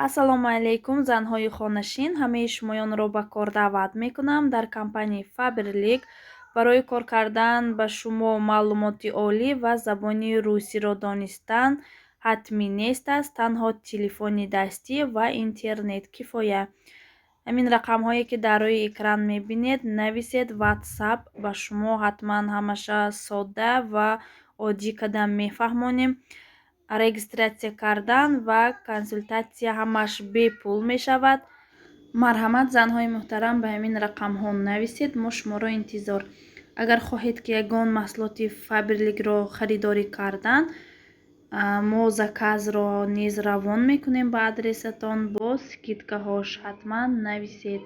Ассалому алайкум, занҳои хонашин! Ҳамаи шумоёнро ба кор даъват мекунам дар компанияи Фаберлик. Барои кор кардан ба шумо маълумоти олӣ ва забони русиро донистан ҳатмӣ нест аст, танҳо телефони дастӣ ва интернет кифоя. Ҳамин рақамҳое, ки дар рӯи экран мебинед, нависед WhatsApp, ба шумо ҳатман ҳамаша содда ва оддӣ карда мефаҳмонем. Регистрация кардан ва консултатсия ҳамаш бепул мешавад. Марҳамат, занҳои муҳтарам, ба ҳамин рақамҳо нависед, мо шуморо интизор. Агар хоҳед, ки ягон маҳсулоти Фаберликро харидорӣ кардан, мо заказро низ равон мекунем ба адресатон бо скидкаҳош. Ҳатман нависед.